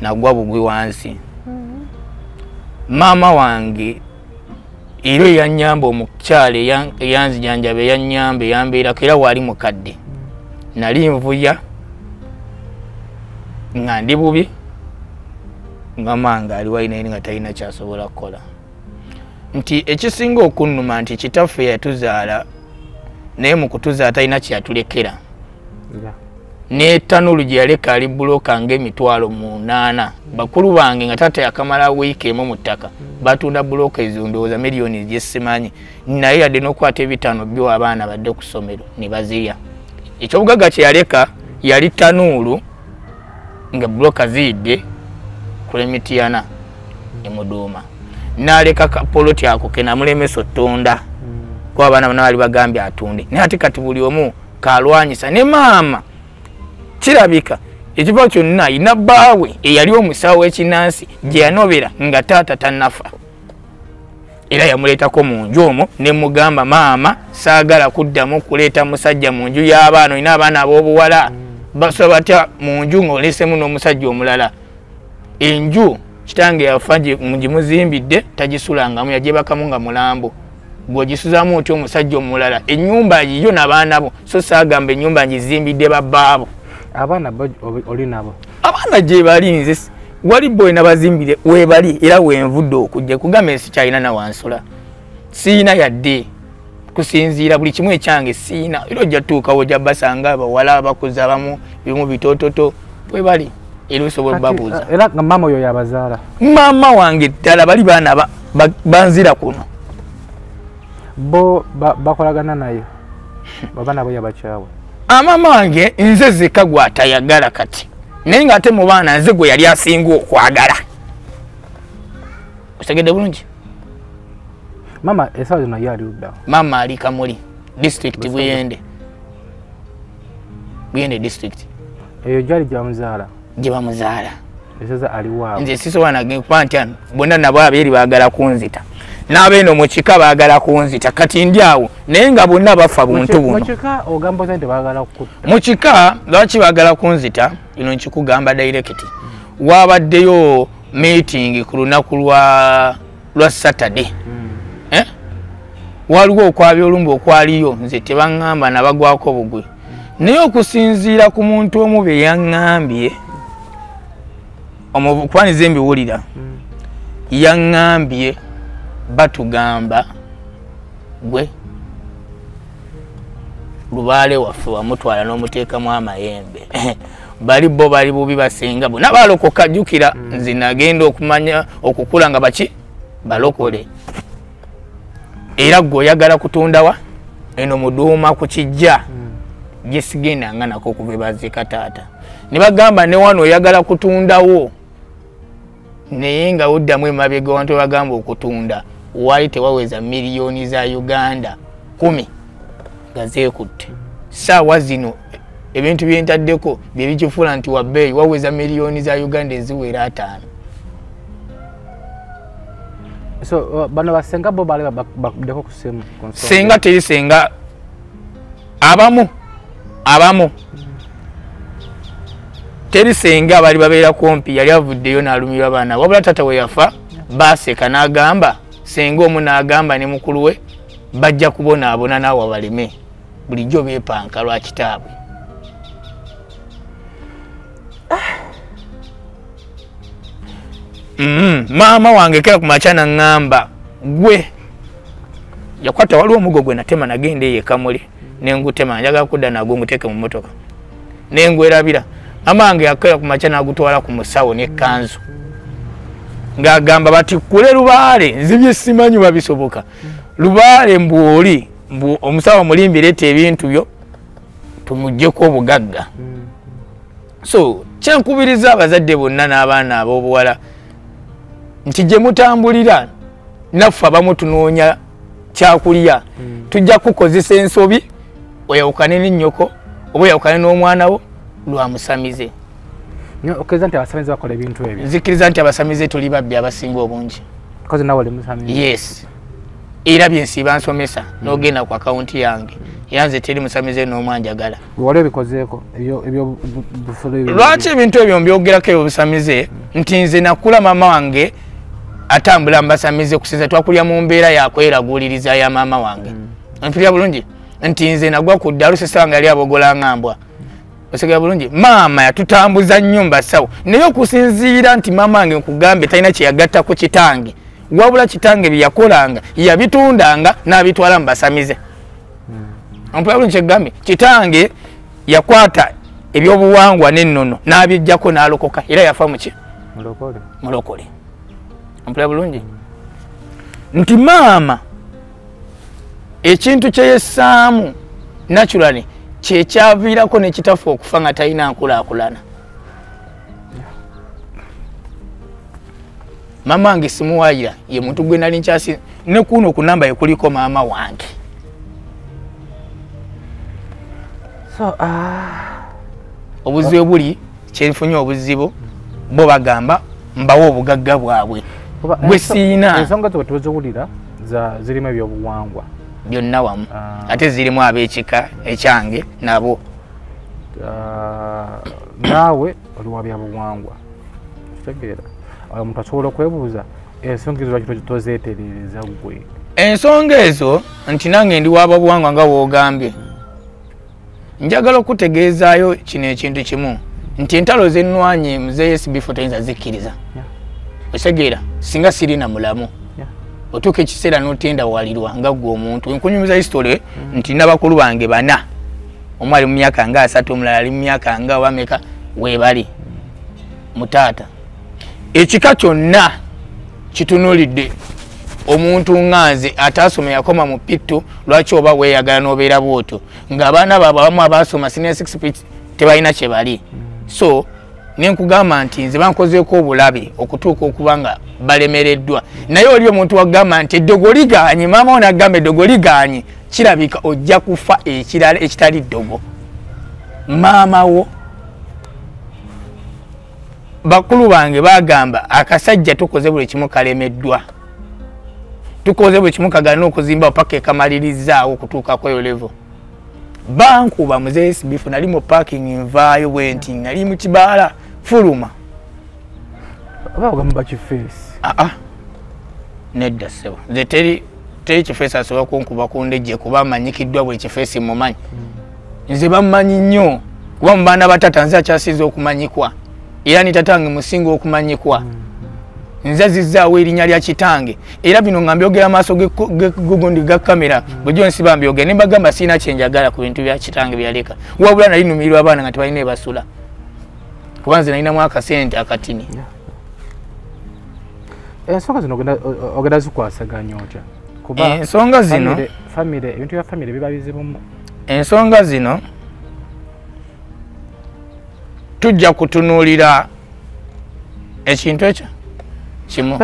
nagwa bugwi wansi. Maama wange era eyannyamba, omukyala eyanzijanjaba, eyannyamba, eyambeerako era waali mukadde. Nali nvuya nga ndi bubi, nga mange ali wali naye nga talina kyasobola kukola. Nti ekisinga okunnuma nti kitaffe yatuzaala naye mu kutuzaala talina kyeyatulekera. N'etanulu gye yaleka ali buloka ng'emitwalo 8. Bakulu bange nga taata yakamala wiiki emu mu ttaka batunda buloka ezo ndowooza miliyoni gye simanyi, naye yadde n'okukwata 5 byo abaana badde ku ssomero ne bazirya. Ekyobugagga kye yaleka yali tanuulu nga buloka ziyidde ku Lemitiana emuduuma, n'aleka kapoloti ako ke namulemesa ottunda kuba abaana bonna bali bagambye atunde, naye ate kati buli omu kalwanyisa. Ne maama kirabika ekifo kyonna ina bbaawe eyali omusawo w'ekinnansi gye yanobera nga taata tannafa, era yamuleetako mu nju omwo ne mugamba, maama saagala kuddamu kuleeta musajja mu nju y'abaana, olina abaana ab'obuwala basobola batya mu nju ng'oleesemu n'omusajja omulala. Enju kitange yafa gimuzimbidde tagisulangamu, yagyebakamu nga mulambo, gw'ogisuzaamu otya omusajja omulala? Ennyumba yiyo n'abaana bo, so saagamba ennyumba ngizimbidde babbaabo. Abaana oli nabo? Abaana gye bali, nze wali boy nabazimbire webali, era wenvudde okujja kugamba ensi kyalina nawansula siina yadde kusinziira buli kimu ekyange siina, era ojja tuukawo ojja basanga abawala abakuza abamu bimu bitototo webali, era osobola obabuuza. Era nga maama oyo yabazaala? Maama wange ddala bali baana banzira kuno. Bo bakolagana naye baba nabo yabakyawe? Amaama wange nze zeka gw'atayagala kati, naye ng'ate mu baana nze gwe yali asinga okwagala. Otegedde bulungi? Maama essaawa zino ye ali ludda? Maama ali Kamuli district, Buyende. Buyende district. Eyo gyali gye bamuzaala? Gye bamuzaala. Esaza ali waabwe? Nze sisobola nage kuba nti bonna nabo abeeri baagala kunzita, n'abeeno mu kika baagala kunzita, kati ndi awo naye nga bonna bafa buntu buno. Mu kika ogamba otya nti baagala kukutta? Mu kika lwaki baagala kunzita? Ino nkikugamba direct. Wabaddeyo meeting ku lunaku lwa Saturday. Waliwo okwabya olumbe okwaliyo, nze tebaŋŋamba nabagwako bugwe, naye okusinziira ku muntu omu bye yaŋŋambye, kuba nze mbiwulira, yaŋŋambye batugamba gwe lubaale waffe wamutwala n'omuteekamu amayembe. Bali bo bali bubi basinga bonna balokoka. Jjukira nze nagenda okumanya okukula nga baki balokole, era gwe oyagala kutundawa eno muduuma ku kijja gye sigendanga nako okuva ebaziika taata. Ne bagamba ne wano oyagala kutundawo, naye nga oddamu emabega wantu webagamba okutunda wali tewaweza miliyoni za Uganda 10 nga zeekutte. Ssaawa zino ebintu bye ntaddeko bye bikifuula nti wabbeeyi, waweza miliyoni za Uganda eziwera 5. So bano basenga bo bali bakuddeko ku ssimu? Senga teri senga, abamu teri senga bali babeera kumpi, yali avuddeyo n'alumirwa abaana, wabula taata we yafa baaseka n'agamba senga omu n'agamba ne mukulu we bajja kubonaabona naawe baleme, bulijjo beepanka lwa kitaabwe. Maama wange kera ku makya n'aŋŋamba gwe yakwata, waliwo omugo gwe natema nagenda eyo e Kamuli ne ngutema, njagala kudda nagwo nguteeke mu mmotoka ne ngwerabira. Maama wange yakera ku makya n'agutwala ku musawo n'ekkanzu ng'agamba batikkule lubaale, nze bye simanyi babisoboka, lubaale mbu oli mbu omusawo mulimbi leeta ebintu byo tumuggyeko obugagga. So kyenkubiriza abazadde bonna n'abaana ab'obuwala nti gye mutambulira naffe abamu tunoonya kyakulya, tujja kukozesa ensobi oyawukane ne nnyoko oba oyawukane n'omwana wo lwa musamize. Okkiriza nti abasamize bakola ebintu ebyo? Nzikiriza nti abasamize tuli babbi abasinga obungi. Kozi nawe oli musamize? Yes, era byensiiba nsomesa n'ogenda ku akawunti yange, era nze teri musamize n'omu anjagala. Wali obikozeeko Lwaki ebintu ebyo mbyogerako ebyobusamize? Nti nze nakula maama wange atambula mbasamize, kusinza twakulya mu mbeera yakweraguuliriza ya maama wange. Mpulira bulungi nti nze nagwa ku ddalu, sesa wange yali abogola ngambwa. Osigala bulungi, maama yatutambuza nnyo mbasawo, naye okusinziira nti maama wange nkugambe talina kye yagatta ku kitange, wabula kitange bye yakolanga yabitundanga n'abitwala mu basamize. Mpulira bulungi kyegambye, kitange yakwata Ebyobuwangwa n'ennono n'abijjako n'alokoka, era yafa muki? Mulokole. Mulokole. Mpulira bulungi? Nti maama ekintu kye yessaamu naturally kye kyaviirako ne kitaffe okufa nga talina nkulaakulana. Maama wange simuwaayira, ye muntu gwe nali nkyasi ne kuno ku namba ye kuliko maama wange. So obuzibu buli kyenfunye obuzibu bo bagamba mbawo obugagga bwabwe bwe siina. Ensonga zo tuziwulira za zirimu ebyobuwangwa byonna wamu, ate zirimu ab'ekika ekyange nabo. Naawe oli wa byabuwangwa, kitegeera omuntu asobola okwebuuza ensonga ezo lwaki tozeeterereza ggwe? Ensonga ezo nti nange ndi wa babuwangwa nga bw'ogambye. Njagala okutegeezaayo kino ekintu kimu nti entalo zennwanye muzeeyi SB4 tayinza zikkiriza. Otegeera singa sirina mulamu otuuka ekiseera n'otendawalirwa nga ggwe omuntu. Nkunyumiza history nti n'abakulu bange bana, omu ali mu myaka nga 3, omulala ali mu myaka nga wameka, weebali mutaata. Ekika kyonna kitunuulidde omuntu nga nze ataasoma yakoma mu pitto, lwaki oba weeyagala n'obeera bw'otyo ng'abaana baabwe abamu abaasoma senior 6 pit tebalina kye bali. So ne nkugamba nti nze bankozeeko obulabe okutuuka okuba nga balemereddwa. Naye oli omuntu wagamba nti eddogo ligaanye, maama wo n'agamba eddogo ligaanye, kirabika ojja kufa ekirala ekitali ddogo. Maama wo bakulu bange bagamba akasajja tukoze buli kimu kalemeddwa, tukoze buli kimu kagaana okuzimba paka ekamalirizzaawo okutuuka ku eyo level. Bankuba muzeeyi SB4, nali mu parking nvaayo bwe nti nali mu kibaala fuluma. Oba ogamba kifeesi? Aa, nedda ssebo, nze teri kifeesi asobola kunkuba ku ndejje kuba amanyikiddwa buli kifeesi mumanyi. Nze bammanyi nnyo kuba mu baana ba taata nze akyasinze okumanyikwa, era ne tatange musinga okumanyikwa. Nze azizzaawo erinnya lya kitange, era bino nga mbyogera maaso gugundi ga kamera bwe nsiba mbyogera ne mbagamba sirina kye njagala ku bintu bya kitange byaleka, wabula nali nnumirirwa abaana nga tebalina ebasula kuba nze nalinamu akasente akatini. Ensonga zino ogenda zikwasaganya otya? Ensonga zino ebintu bya famire biba bizibu. Ensonga zino tujja kutunuulira ekintu ekyo kimu.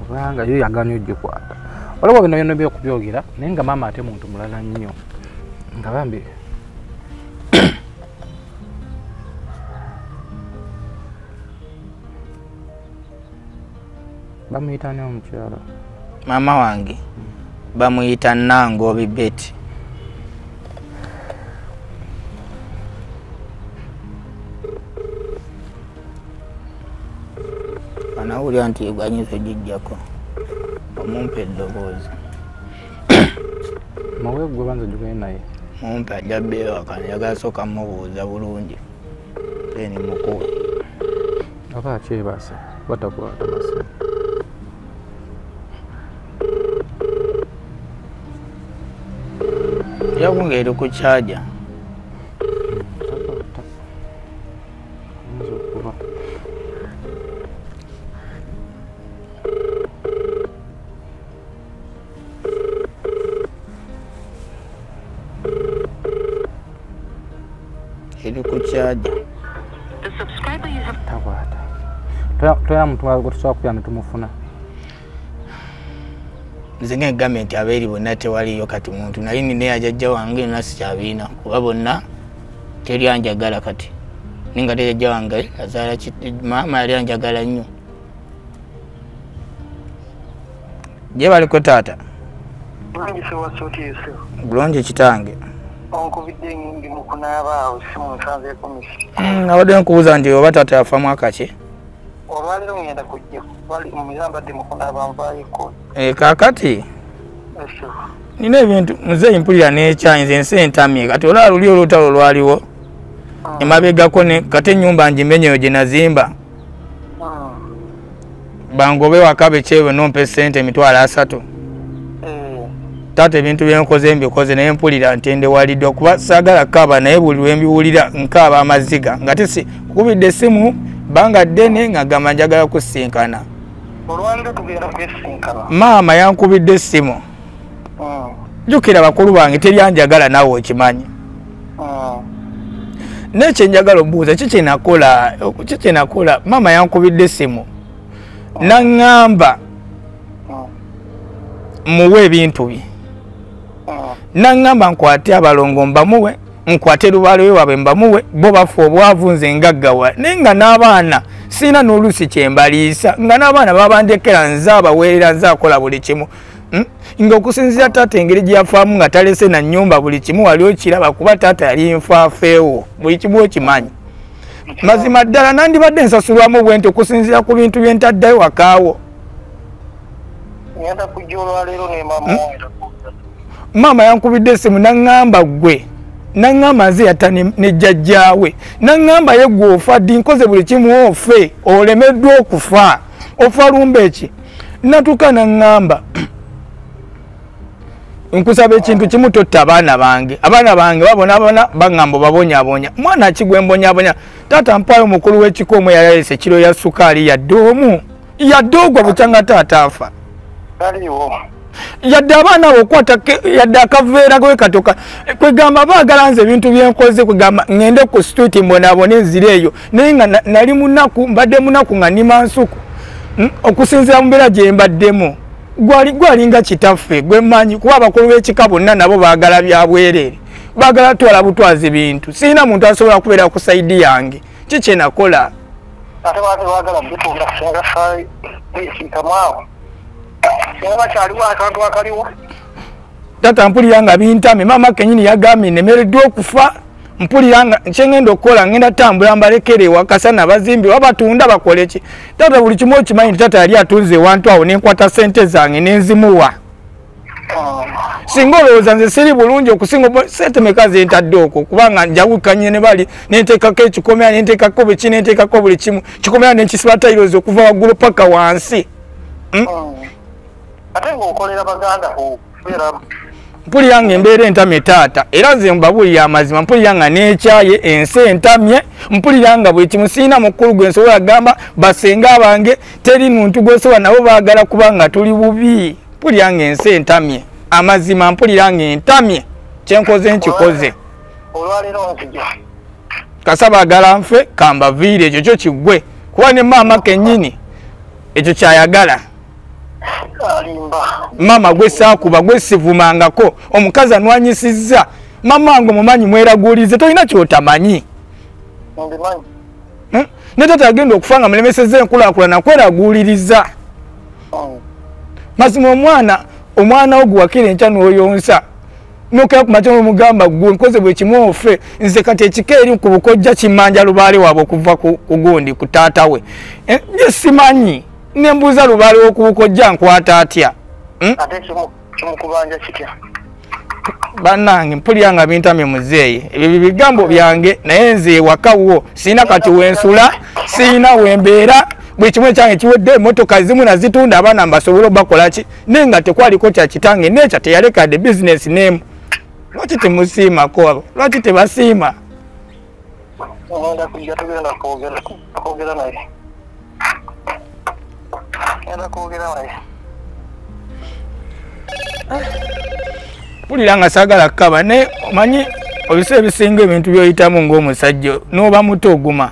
Kubanga yo yagaanye ogikwata. Waliwo bino byonna ebyokubyogera naye nga maama ate muntu mulala nnyo nga bambi bamuyita ani omukyala? Maama wange bamuyita Nangobi Betty. Anawulira nti eganyisa ogijjako omumpe eddoboozi. Mawe gwe banza ojugende naye. Mumpe ajja bbeewaka, njagala sooka mmubuuza bulungi then mukuwe. Aba akyebase batakwata masimu. Yakunga eri ku kyaja. Eri ku kyaja. Takwata. Tolina muntu gwe tusobola kubeera ne tumufuna. Nze ng'egambye nti abeeri bonna tewaliyo kati muntu, nali nina eyajjajja wange nna sikyabiina kuba bonna teri anjagala kati, naye nga jjajja wange azaala maama yali anjagala nnyo. Gye baliko taata? Bulungi kitange. Abadde nkubuuza nti oba taata yafa mwaka ki? Kaakati nina ebintu muzeeyi mpulira n'ekyanze ensi entamye kati olaba luli olutalo lwaliwo emabegako kati ennyumba ngimenyeyo gye nazimba Bangobe wakabe kyewe nompe sente 300,000. Taata ebintu byenkoze mbikoze naye mpulira ntendewaliddwa kuba saagala kaaba naye buli lwe mbiwulira nkaaba amaziga nga tisi kukubidde essimu bbanga ddene nga gamba njagala kusinkana. Olwaleero tugenda kwesinkana. Maama yankubidde essimu. Jjukira bakulu bange teryanjagala naawe okimanyi. Naye kye njagala obuuza ki kye nakola maama yankubidde essimu naŋŋamba muwe ebintu bye. Naŋŋamba nkwate abalongo mbamuwe, nkwate lubaale we waabwe mbamuwe, bo bafa obwavu nze ngaggawa. Naye nga n'abaana sirina n'oluusi kye mbaliisa, nga n'abaana babandekera nze abaweerera nze akola buli kimu. Nga okusinziira taata engeri gye yafaamu nga talese na nnyumba buli kimu wali okiraba kuba taata yali nfaafeewo buli kimu okimanyi. Mazima ddala nandibadde nsasulwamu bwe nti okusinziira ku bintu bye ntaddayo wakaawo. Ngenda kujja olwaleero ne maama wange. Maama yankubidde essimu naŋŋamba ggwe, naŋŋamba nze yatta ne jjajjaawe, naŋŋamba ye ggwe ofa ddi nkoze buli kimu ofe, olemeddwa okufa, ofa lumbe ki? Natuuka naŋŋamba nkusaba ekintu kimu totta abaana bange, abaana bange babonaabona baŋŋamba babonyaabonya, mwana ki gwe mbonyaabonya? Taata mpaayo mukulu w'ekika omu eyayalese ekiro ya sukaali yadde omu, yadde ogwo bukyanga taata afa. Yadde abaana abo okwata yadde akaveera gwe katoka kwegamba baagala nze ebintu byenkoze kwegamba ŋŋende ku street mbonaabone nzire eyo naye nga nali munaku mbadde munaku nga nnima nsuku okusinziira mu mbeera gye mbaddemu gwalinga kitaffe gwe mmanyi kuba abakulu b'ekika bonna nabo baagala bya bwereere baagala twala butwazi bintu sirina muntu asobola kubeera ku sayidi yange ki kye nakola. Ate baagala bitunda singa siikamu awo. Taata mpulira nga bintamye maama kennyini yagambye nnemereddwa okufa mpulira nga kye ngenda okukola ngenda tambula mbalekere ewaka nabazimbi babatunda bakole ki. Taata buli kimu okimanyi nti taata yali atunze ewantu awo ne nkwata ssente zange ne nzimuwa. Singa olowooza nze siri bulungi okusinga ssente meka ze ntadde okwo kubanga njawukanye ne bali ne nteekako ekikomera ne nteekako biki ne nteekako buli kimu kikomera ne nkisiba tayirozi okuva waggulu paka wansi. Ate ng'okolera baganda okubeera mpulira nga embeera entamye taata era nze mbabuulira amazima mpulira nga n'ekyaye ensi entamye mpulira nga buli kimu sirina mukulu gwe nsobola gamba basenga bange teri muntu gwe nsobola nabo baagala kuba nga tuli bubi mpulira nga ensi entamye amazima mpulira nga entamye kyenkoze nkikoze. Olwaleero nzija. Kasa baagala nfe kambaviire ekyo kyo kiggwe kuba ne maama kennyini ekyo kyayagala. Maama gwe saakuba gwe sivumangako omukazi anwanyisizza maama wange mumanyi mweraguulize tolina ky'otamanyi. Ne taata agenda okufa nga mulemesezza enkulaakulana kweraguuliriza. Mazima omwana wo gwewakira enkya n'oyonsa nokera ku makya n'omugamba gwe nkoze bwe kimu ofe nze kati ekika eri ku bukojja kimmanja lubaale waabwe okuva ku gundi ku taata we nje simanyi nembuuza lubaale w'okubukojja nkwata atya. Ate kimukubanja kitya? Bannange mpulira nga bintamye muzeeyi ebyo bigambo byange naye nze ewaka wo sirina kati wensula sirina wembeera buli kimu ekyange kiwedde emmotoka zimu nazitunda abaana mbasobole obakola ki naye nga tekwaliko kya kitange nekya teyalekadde bizinesi n'emu. Lwaki temusiimako abo? Lwaki tebasiima? Ngenda kujja tugenda kwogera naye. Ngenda kwogera naye. Mpulira nga saagala kkaba naye omanyi ebiseera ebisinga ebintu by'oyitamu ng'omusajja n'oba muto oguma.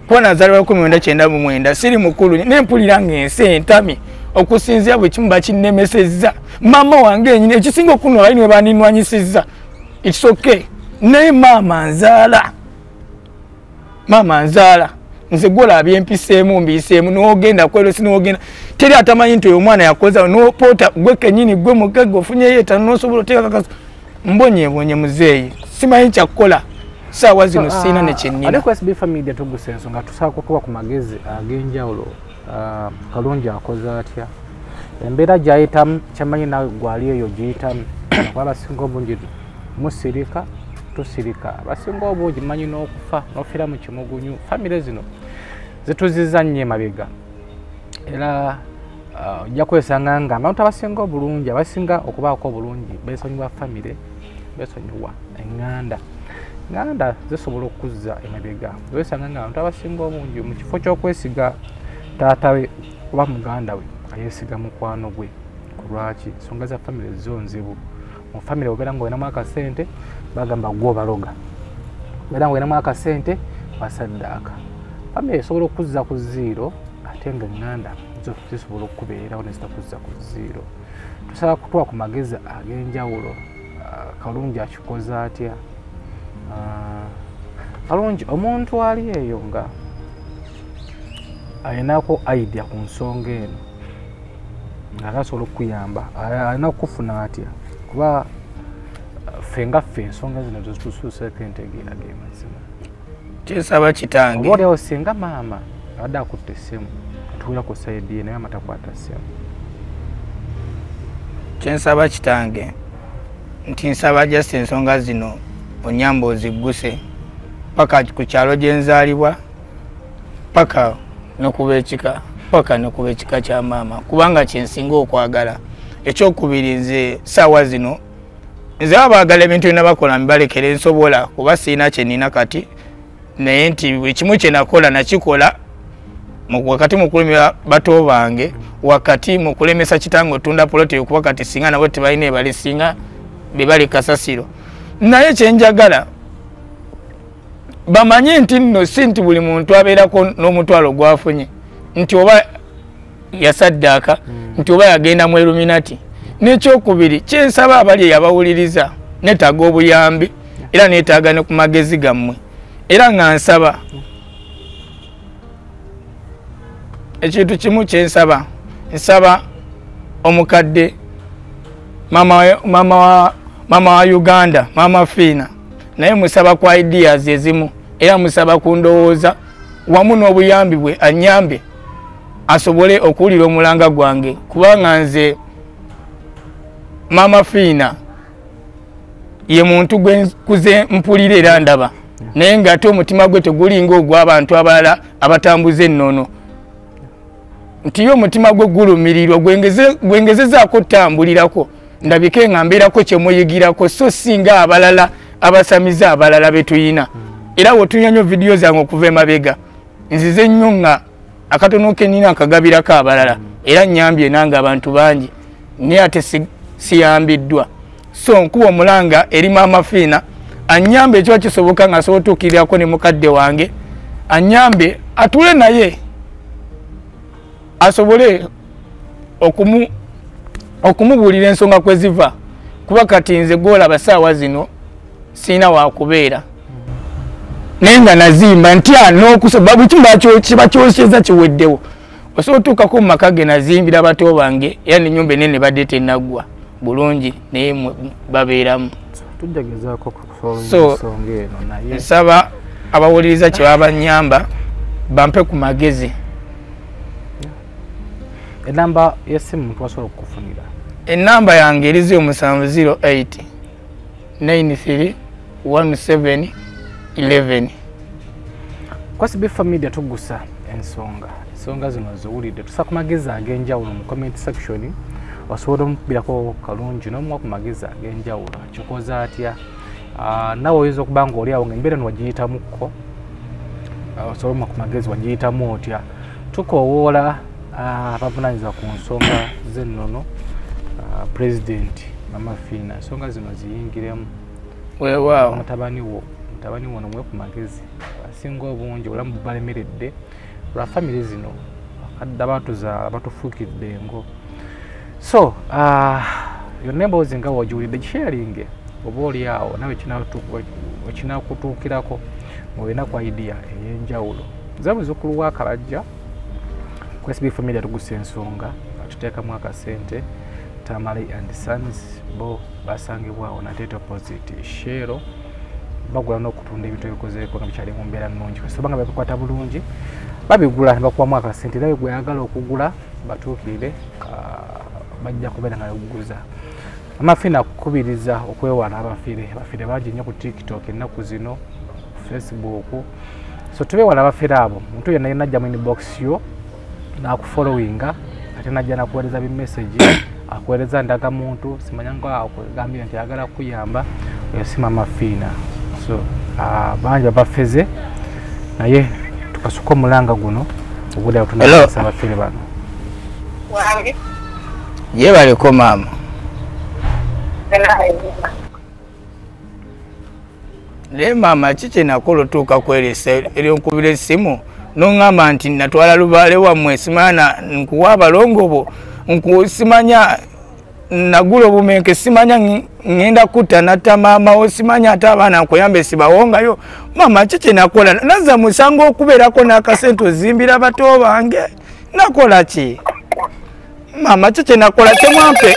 Kuba nazaalibwa 1999 siri mukulu naye mpulira ng'ensi entamye okusinziira bwe kimu bakinnemesezza. Maama wange ennyini ekisinga okunwa bali ne bandinwanyisizza. It's okay. Naye maama nzaala. Maama nzaala. Nze gw'olaba mpiseemu mbiiseemu n'ogenda kwerosi n'ogenda teri atamanyi nti oyo omwana yakoza n'opoota gwe kennyini gwe mugagga ofunyeyo etaano n'osobola oteeka kakaso. Mbonyeebonye muzeeyi simanyi kyakukola saawa zino sirina ne kye nnina. Ate ku SB Family tugusa ensonga tusaako kuba ku magezi ag'enjawulo Kalungi akoze atya embeera gy'ayitamu kyamanyi naawe gwali eyo giyitamu kuba abasinga obungi musirika tusirika abasinga obungi manyi n'okufa n'ofiira mu kimugunyu famire zino zituzizza nnyo emabega. Era ojja kwesanga nga abantu abasinga obulungi, abasinga okubaako obulungi beesonyiwa famire, beesonyiwa eŋŋanda. Ŋŋanda zisobola okuzza emabega. Weesanga nga abantu abasinga obungi mu kifo ky'okwesiga taata we oba muganda we, ayeesiga mukwano gwe. Ku lwaki? Ensonga za famire zo nzibu. Mu famire obeera ng'olinamu akasente, bagamba gwe obaloga. Obeera ng'olinamu akasente, basaddaaka. Famire esobola okuzza ku zero, ate nga eŋŋanda zo zisobola okubeerawo ne zitakuzza ku zero. Tusaba kutuwa ku magezi ag'enjawulo. Kalungi akikoze atya? Kalungi omuntu ali eyo nga alinako idea ku nsonga eno, nga asobola okukuyamba, alina okufuna atya? Kuba ffe nga ffe ensonga zino tozitusuuseeko entegeera ge mazima. Kyensaba kitange, oba oliawo singa maama abadde akutte essimu atuwulira ku sayidi ye, naye maama takwata ssimu. Kyensaba kitange nti nsaba just ensonga zino onyamba ozigguse paka ku kyalo gye nzaalibwa, paka n'okuba ekika, paka n'okuba ekika kya maama, kubanga kyensinga okwagala. Ekyokubiri, nze saawa zino nze abaagala ebintu byonna bakola mbalekere, nsobola kuba sirina kye nnina kati, naye nti buli kimu kye nakola nakikola wakati mu kulumira bato bange, wakati mu kulemesa kitange otunda poloti, kuba kati singa nabo tebalina ebali, singa be bali kasasiro. Naye kyenjagala bamanye nti nno si nti buli muntu abeerako n'omutwalo gwafunye nti oba yasaddaaka, nti oba yagenda mu Illuminati. N'ekyokubiri kyensaba abali eyabawuliriza, neetaaga obuyambi era neetaaga ne ku magezi gammwe. Era nga nsaba ekintu kimu kyensaba, nsaba omukadde mama wa Uganda, Mama Fiina, naye musaba ku ideas ezimu, era musaba ku ndowooza wamu n'obuyambi bwe annyambe asobole okuwulira omulanga gwange, kubanga nze Mama Fiina ye muntu gwe nkuze mpulira era ndaba, naye ng'ate omutima gwe tegulinga ogw'abantu abalala abatambuza ennono, nti ye omutima gwe gulumirirwa, gwengezezaako otambulirako ndabike nga mbeerako kye muyigirako, so singa abalala abasamize abalala be tuyina. Era wotunya nnyo vidiyo zange okuva emabega, nzize nnyo nga akatono ke nnina nkagabirako abalala, era nnyambye nange abantu bangi, naye ate siyambiddwa. So nkuba omulanga eri Maama Fiina annyambe ekiba kisoboka nga asobola otuukirirako ne mukadde wange, annyambe atuule naye asobole okumubuulira ensonga kwe ziva, kuba kati nze gw'olaba saawa zino sirina wakubeera, naye nga nazimba ntya n'okusoba buli kimu bakyokyeza kiweddewo. Osobola otuukako mu maka ge nazimbira bato bange, era n'ennyumba ennene badde tennaggwa bulungi, naye babeeramu. Tujja gezaako okusobola ensonga eno, naye nsaba abawuliriza kye baba bannyamba bampe ku magezi. Enamba y'essimu muntu wasobola okukufunira? Enamba yange eri 0708 93 17 11. Kwasi Bifa Media tugusa ensonga. Ensonga zino ziwulidde, tusa ku magezi ag'enjawulo mu comment section, osobola omukubirako Kalungi n'omuwa ku magezi ag'enjawulo kikoze atya. Nawe oyinza okuba nga oli awo ng'embeera eno wagiyitamukko, osobola omuwa ku magezi wagiyitamu otya. Tukoowoola abavunaanyizibwa ku nsonga z'ennono, Pulezidenti Mama Fiina, ensonga zino ziyingiremu. Weewaawo. Mutabani wo nomuwe ku magezi asinga obungi, obulamu bubalemeredde lwa famire zino, akadde abatuzaala batufuukidde engo. So yonna emboozi nga wogiwulidde gisharinge, oba oli awo nawe ekinakutuukirako ng'olina ku idea ey'enjawulo. Nze muzzukulu wa Kabajja, ku SB Media tugusa ensonga, tuteekamu akasente. Tamale and Sons bo basangibwawo Nateete opposite Shell, bagula n'okutunda ebintu ebikozeeko nga bikyali mu mbeera nnungi. Kasita nga babikwata bulungi, babigula ne bakuwamu akasente, era gwe ayagala okugula batuukirire, bajja kubeera nga baguguza. Mama Fiina akukubiriza okwewala abafere. Abafere bangi nnyo ku TikTok ennaku zino, ku Facebook, so tubeewala abafere abo. Omuntu yenna yenna ajja mu inbox yo Nakufollowinga ate najja nakuweereza bi message akuweereza ndagamuntu simanya nga akugambye nti ayagala kuyamba oyo si Maama Fiina. So bangi abafeze naye tukasuka omulanga guno obudde tunasaba abafere bano. Wange. Yebaleko maama. Naye maama ki kye nakola otuuka kweresa eryonkubira essimu n'oŋŋamba nti natwala lubaale wammwe simanya nkuwa abalongo bo simanya nagula obumenke simanya ŋŋenda kutta natta maama wo simanya ate abaana nkuyambe sibawongayo. Maama ki kye nakola? Nazza musango okubeerako n'akasente ozimbira bato bange. Nakola ki? Maama ki kye nakola? Temwampe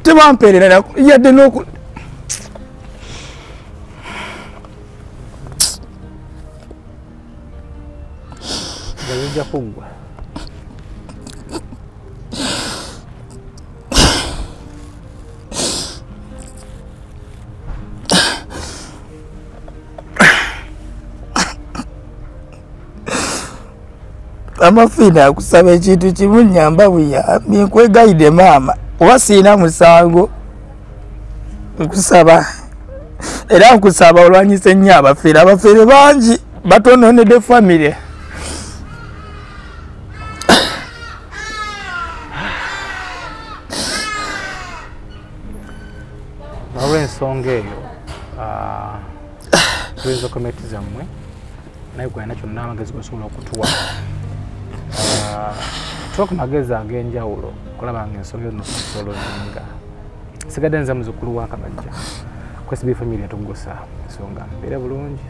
tebampeerera yadde n'oku Gajja kuggwa. Maama Fiina akusaba ekintu kimu nnyamba buyambi nkwegayidde maama oba siina musango nkusaba era nkusaba olwanyise nnyo abafere. Abafere bangi batonoonedde famire. Olw'ensonga eyo tuyinza okomenti zammwe naye gwalina kyonna amagezi gosobola okutuwa tuwa ku magezi ag'enjawulo okulaba nga ensonga eno tusolovinga. Sigadde nze muzukulu wa Kabajja kwesibi family yatugusa ensonga mbeere bulungi.